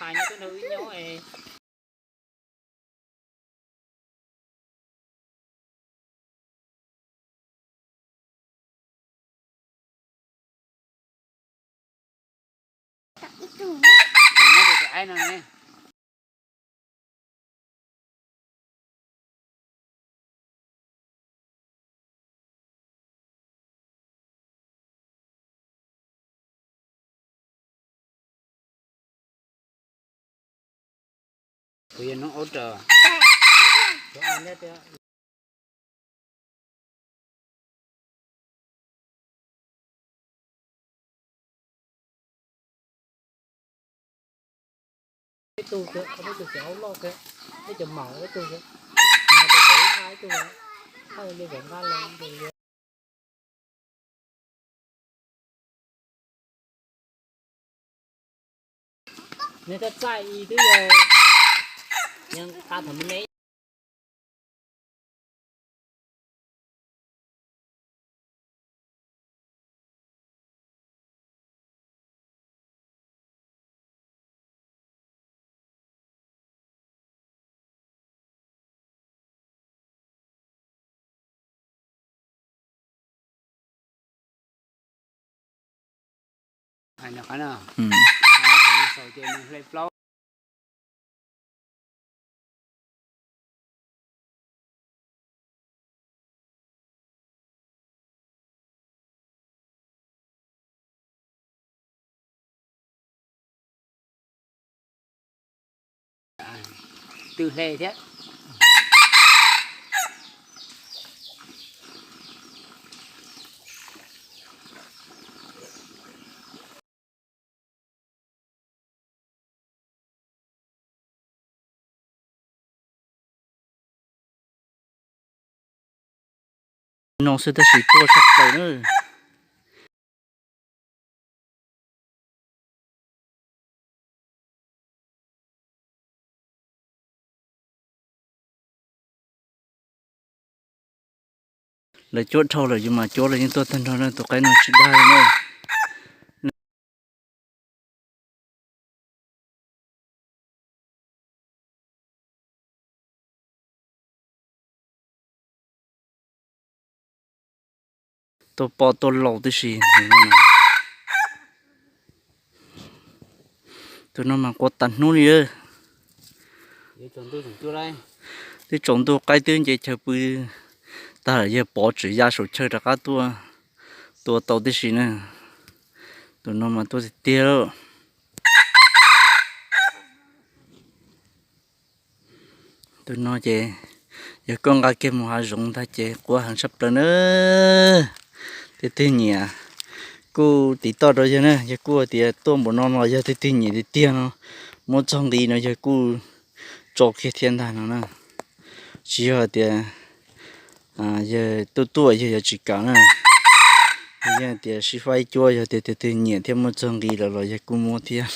Nyob tuaj nrog wb nyob es. Nyob rau tus aib no ne. Kuv yog noob aub rau. Ib tug, ib tug cov aub loj thiab, ib cov maum ib tug thiab. Nws hais tias cov ib nqa ib tug, haj li kom nqa los. Nws txaj txaj i twb yog, yog nqa thaum me me. Hais no qab no. Thaum nws xaus ces nws hle plaub. Twb hle thiab. No xwb tab sis tuaj tshaj plaws na. Lawv cuab dhau lawm yus mas cuab los yeej tuaj tag nrho na, tus qaib no tsis dag li na. Tuaj poj tuaj laus tib si. Tus no mas quav tas hnub li. Twb tsaus ntuj qaib twb nce chaw pw tag lawm, yawg pov tseem ya saum chaw rov qab tuaj tua tau tib si na. Tus no mas tuaj tiag tiag lawm. Tus no ces yog koj nqa kiag mus hav zoov ntag ces quav heev tshaj plaws na. Tus twg nyiam kuj tiv toj rau yawg na, yawg kuj hais tias tuaj npaum no los yog tus twg nyiam tiag tiag no, muab txog nqi no yawg kuj tso kiag thiab ntag no na. Tsis yog tias yawg tuaj tuaj yawg yuav tsis kam na. Yog tias sib faib cuab, yog tias tus twg nyiam thiab muab txog nqi lawm los yawg kuj muab thiab.